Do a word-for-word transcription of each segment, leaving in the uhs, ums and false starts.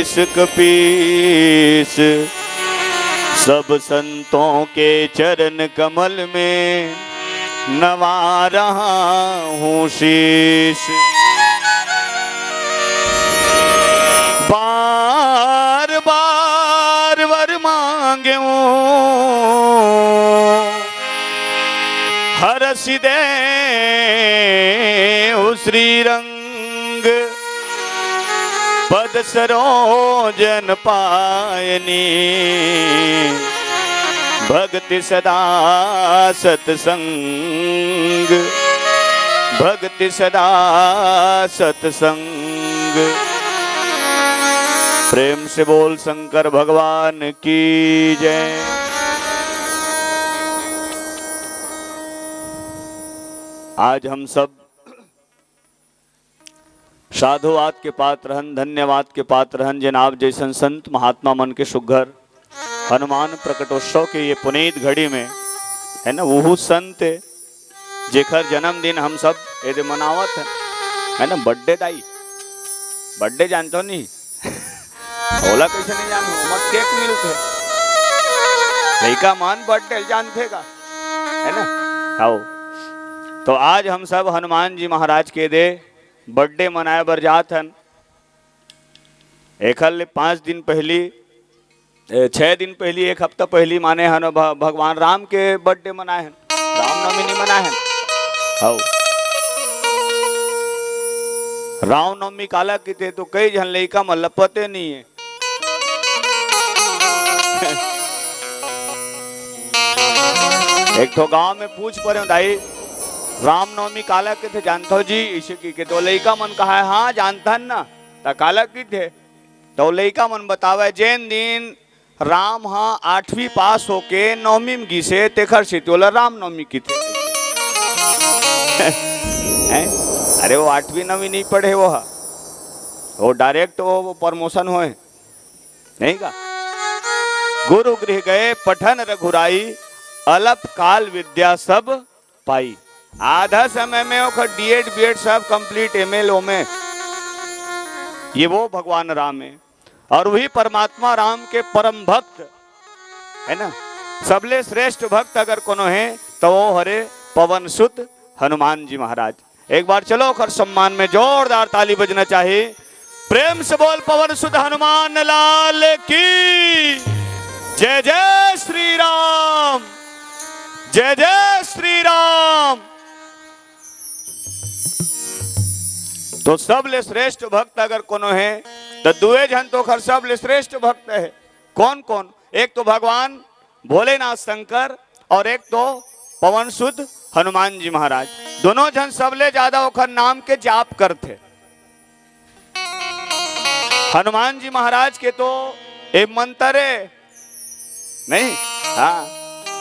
कपीस, सब संतों के चरण कमल में नवा रहा हूँ शीश। बार बार वर मांगे हूँ, हरसि दे श्रीरंग। पद सरोजन पायनी, भक्ति सदा सत्संग, भक्ति सदा सत्संग। प्रेम से बोल शंकर भगवान की जय। आज हम सब साधुवाद के पात्र हन, धन्यवाद के पात्र हन, जेन आप जइसन संत महात्मा मन के सुघर हनुमान प्रकटोत्सव के ये पुनीत घड़ी में, है ना, वहू संत हे, जेकर जन्मदिन हम सब एदे मनावत हन, है ना, बर्थडे दाई, बर्थडे जानथो नहीं? ओला कइसे नहीं जानहूं? ओमा केक मिलथे, लइका मन बर्थडे जानथे का, है ना? हाओ, तो आज हम सब हनुमान जी महाराज के दे बर्थडे मनाए बर जात हन। एखर ले पाँच दिन पहिली, ए, छह दिन पहिली, एक हफ्ता पहिली माने हन भ-, भगवान राम के बर्थडे मनाए हन, रामनवमी नहीं मनाए हन। हौ। रामनवमी काला किथे तो कई झन लइका मन ल पते नहीं है। एक ठो गांव में पूछ परे, "दाई, रामनवमी काला किथे जानथव जी?" इसे की के तो लइका मन कहा, "हाँ, जानथन ना।" त काला किथे? तो लइका मन बतावे, "जेन दिन राम ह आठवीं पास होके नवमी में गिसे, तेखर सेती ओला रामनवमी किथे।" हैं? अरे, वो आठवीं नवमी नहीं पढ़े, वो ह, वो डायरेक्ट वो, वो प्रमोशन होए, नहीं का? "गुरु गृह गए पठन रघुराई, अलप काल विद्या सब पाई।" आधा समय में ओकर डीएड, बीएड सब कंप्लीट, एमए, ओमए। ये वो भगवान राम है। और वही परमात्मा राम के परम भक्त है ना, सबले श्रेष्ठ भक्त अगर कोनो है तो वो हरे पवन सुत हनुमान जी महाराज। एक बार चलो ओकर सम्मान में जोरदार ताली बजना चाहिए। प्रेम से बोल पवन सुत हनुमान लाल की जय। जय श्री राम, जय जय श्री राम। तो सबले श्रेष्ठ भक्त अगर कोनो है तो दुए झन तो ओखर सबले श्रेष्ठ भक्त है। कौन कौन? एक तो भगवान भोलेनाथ शंकर और एक तो पवन सुत हनुमान जी महाराज। दोनों झन सबले ज्यादा ओखर नाम के जाप करथे। हनुमान जी महाराज के तो ए मंत्र है, नहीं? हाँ,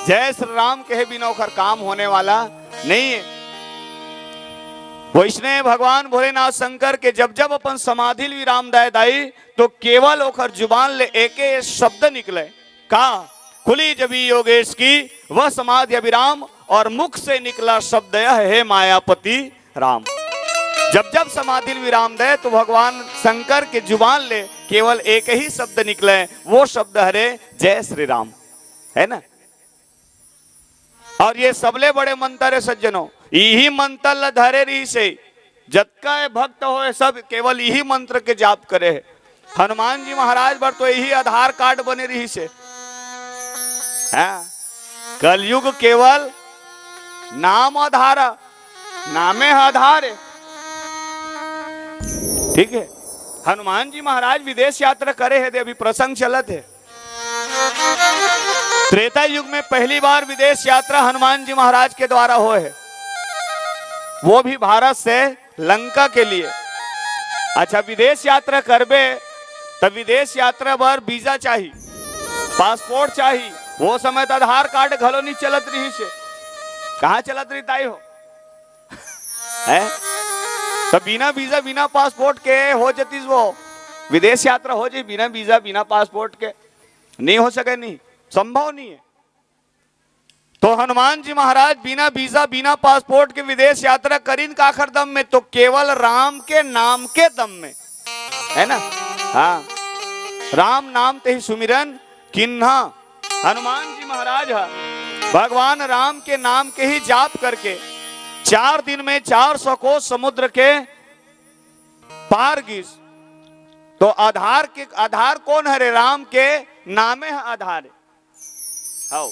जय श्री राम कहे बिना ओखर काम होने वाला नहीं है। वैष्णव भगवान भोलेनाथ शंकर के जब जब अपन समाधि ल विराम दे दाई, तो केवल ओखर जुबान ले एके शब्द निकले, का? खुली जबी योगेश की वह समाधि अभिराम, और मुख से निकला शब्द यह, हे मायापति राम। जब जब समाधि ल विराम दे तो भगवान शंकर के जुबान ले केवल एक ही शब्द निकले, वो शब्द हरे जय श्री राम, है ना? और ये सबले बड़े मंत्र है सज्जनों, यही मंत्र ल धरे रहिसे, जतका ये भक्त होए सब केवल यही मंत्र के जाप करे है। हनुमान जी महाराज बर तो यही आधार कार्ड बने रहिसे। हाँ, कलयुग केवल नाम आधार, नामे ह आधार है। ठीक है, हनुमान जी महाराज विदेश यात्रा करे है, दे अभी प्रसंग चलत है। त्रेता युग में पहली बार विदेश यात्रा हनुमान जी महाराज के द्वारा होए है, वो भी भारत से लंका के लिए। अच्छा, विदेश यात्रा करबे त विदेश यात्रा बर वीजा चाही, पासपोर्ट चाही। वो समय त आधार कार्ड घलो नहीं चलत रहिसे। कहाँ चलत रही ताई हो? हैं? त बिना वीजा, बिना पासपोर्ट के हो जतिस वो विदेश यात्रा हो जाई, बिना वीजा, बिना पासपोर्ट के नहीं हो सके, नहीं, संभव नहीं है। तो हनुमान जी महाराज बिना वीजा, बिना पासपोर्ट के विदेश यात्रा करिन काखर दम में? तो केवल राम के नाम के दम में, है ना? हाँ, राम नाम ते ही सुमिरन किन्हा। हनुमान जी महाराज ह भगवान राम के नाम के ही जाप करके चार दिन में चार सौ कोस समुद्र के पार गिस। तो आधार के, आधार कोन हरे? राम के नामे ह आधार हे। हव।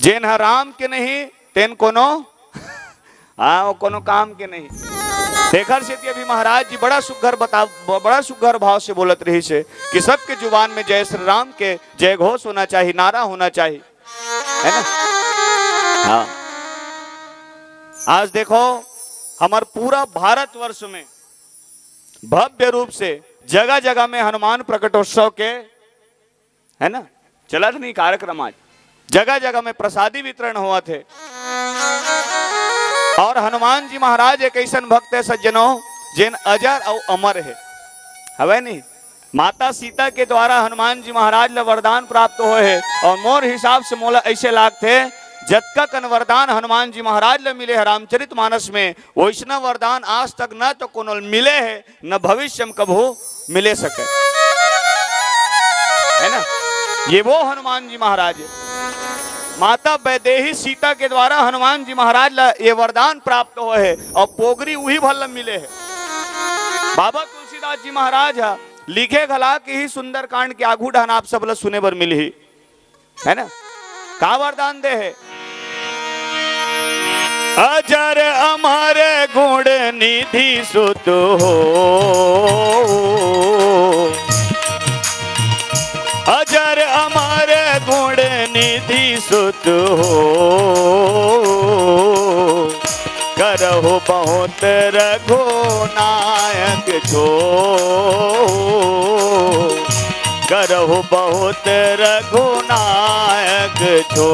जेन ह राम के नहीं, तेन कोनो, हाँ, वो कोनो काम के नहीं। तेखर सेती अभी महाराज जी बड़ा सुग्घर बता, ब-, बड़ा सुग्घर भाव से बोलत रहिस हे कि सबके जुबान में जय श्री राम के जय घोष होना चाहिए, नारा होना चाहिए, है ना? हाँ। आज देखो, हमर पूरा भारतवर्ष में भव्य रूप से जगह-जगह में हनुमान प्रकटोत्सव के, है ना, चलत नहीं कार्यक्रम, आज जगह-जगह में प्रसादी वितरण होवत हे। और हनुमान जी महाराज एक अइसन भक्त हे सज्जनों, जेन अजर अउ अमर हे, हवय नहीं? माता सीता के द्वारा हनुमान जी महाराज ल वरदान प्राप्त होए हे, और मोर हिसाब से मोला अइसे लागथे, जतका कन वरदान हनुमान जी महाराज ल मिले हे रामचरित मानस में, वइसना वरदान आज तक न तो कोनो ल मिले हे, न भविष्य में कभू मिले सके, है ना? ये वो हनुमान जी महाराज हे। माता वैदेही सीता के द्वारा हनुमान जी महाराज ला ये वरदान प्राप्त होए हे और पोगरी उही भर ला मिले हे। बाबा तुलसीदास जी महाराज ह लिखे घला के ही सुंदरकांड के आगू डहन आप सब ला सुने बर मिलही, है ना? का वरदान दे हे? अजर अमर गुण निधि सुत हो, अजर अमर गुण निधि सुत हो, करहु बहुत रघुनायक छो, करहु बहुत रघुनायक छो,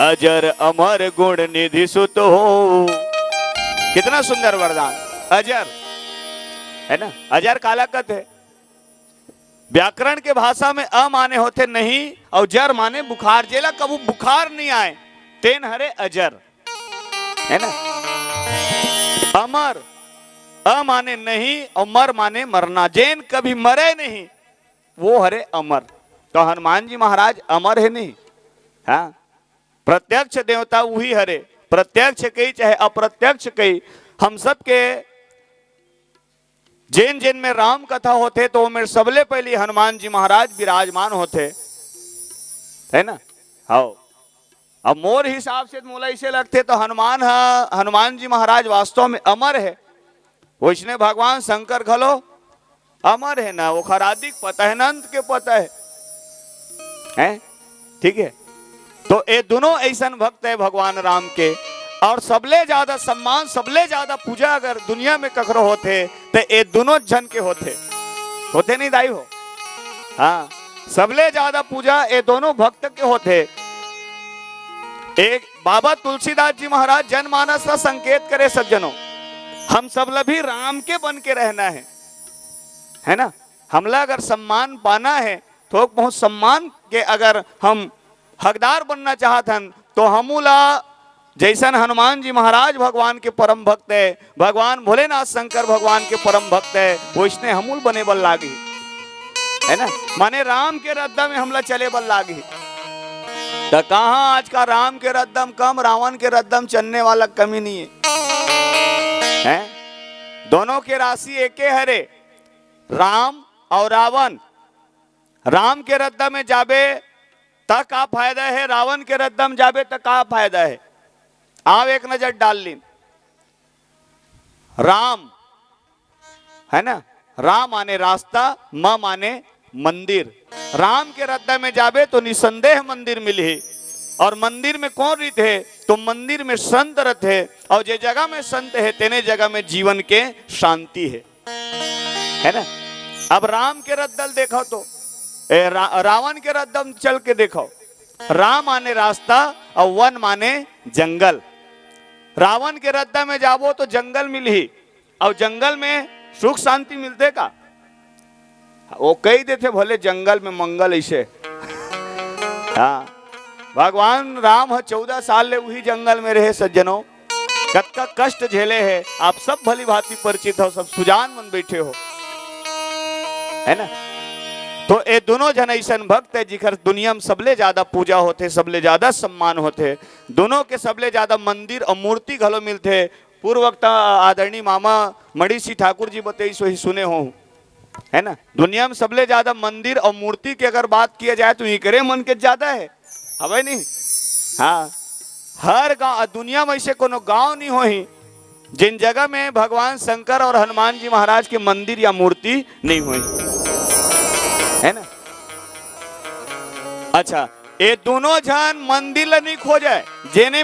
अजर अमर गुण निधि सुत हो। कितना सुंदर वरदान, अजर, है ना? अजर काला कथे? व्याकरण के भाषा में अ माने होथे नहीं, और जर माने बुखार। जेला कभू बुखार नहीं आए, तेन हरे अजर, है ना? अमर, अ माने नहीं और मर माने मरना। जेन कभी मरे नहीं, वो हरे अमर। तो हनुमान जी महाराज अमर हे नहीं? हाँ, प्रत्यक्ष देवता उही हरे, प्रत्यक्ष कही चाहे अप्रत्यक्ष कही, हम सबके जेन जेन में राम कथा होथे, तो ओमेर सबले पहिली हनुमान जी महाराज विराजमान होथे, है ना? हव। अब मोर हिसाब से मोला इसे लगथे, तो हनुमान ह, हनुमान जी महाराज वास्तव में अमर हे। वइसने भगवान शंकर घलो अमर हे ना, ओखर आदि के पता हे, अनंत के पता हे, हैं? ठीक है, तो ये दोनों ऐसन भक्त हे भगवान राम के, और सबले ज्यादा सम्मान, सबले ज्यादा पूजा अगर दुनिया में ककरो होथे, तो ये दोनों झन के होथे, होथे नहीं दाई हो? हाँ, सबले ज्यादा पूजा ये दोनों भक्त के होथे। एक बाबा तुलसीदास जी महाराज जनमानस ला संकेत करे, सज्जनों, हम सब ला भी राम के बन के रहना है, है ना? हमला अगर सम्मान पाना है, थोक बहुत सम्मान के अगर हम हकदार बनना चाहत हन, तो हमू ला जैसन हनुमान जी महाराज भगवान के परम भक्त है, भगवान भोलेनाथ शंकर भगवान के परम भक्त है, वैसने हमू ल बने बर लागही, है ना? माने राम के रद्दा में हमला चले बर लागही। त कहाँ आज का राम के रद्दा म कम, रावण के रद्दा म चलने वाला कमी नहीं है, हैं? दोनों के राशि एके हरे, राम और रावण। राम के रद्दा में जाबे त का फायदा है, रावण के रद्दा में जाबे त का फायदा है? आओ एक नजर डाल लीन। राम, है ना, रा माने रास्ता, म माने मंदिर। राम के रद्दा में जाबे तो निसंदेह मंदिर मिलही। और मंदिर में कौन रहिथे? तो मंदिर में संत रहिथे, और जे जगह में संत है, तेने जगह में जीवन के शांति है, है ना? अब राम के रद्दा ल देखो तो, ए, रा-, रावण के रद्दा म चल के देखो, रा माने रास्ता और वन माने जंगल। रावण के रद्दा में जाबो तो जंगल मिलही, और जंगल में सुख शांति मिलथे का? वो कही देथे भले जंगल में मंगल ऐसे। हाँ, भगवान राम ह चौदह साल ले उही जंगल में रहे सज्जनों। कतका कष्ट झेले हे, आप सब भली भांति परिचित हो, सब सुजान मन बैठे हो, है ना? तो ए दोनों झन अइसन भक्त हे, जिखर दुनिया में सबले ज्यादा पूजा होथे, सबले ज्यादा सम्मान होथे, दोनों के सबले ज्यादा मंदिर अउ मूर्ति घलो मिलथे। पूर्व वक्ता आदरणीय मामा मणि सिंह ठाकुर जी बतइस, वही सुने हो, है ना? दुनिया में सबले ज्यादा मंदिर अउ मूर्ति के अगर बात किया जाए, तो इकरे मन के ज्यादा हे, हवय नहीं? हाँ, हर गांव, दुनिया में ऐसे कोनो गांव नहीं होही, जिन जगह में भगवान शंकर और हनुमान जी महाराज के मंदिर या मूर्ति नहीं होही, है ना? अच्छा, ए दोनों झन मंदिर ला नहीं खोजे, जेने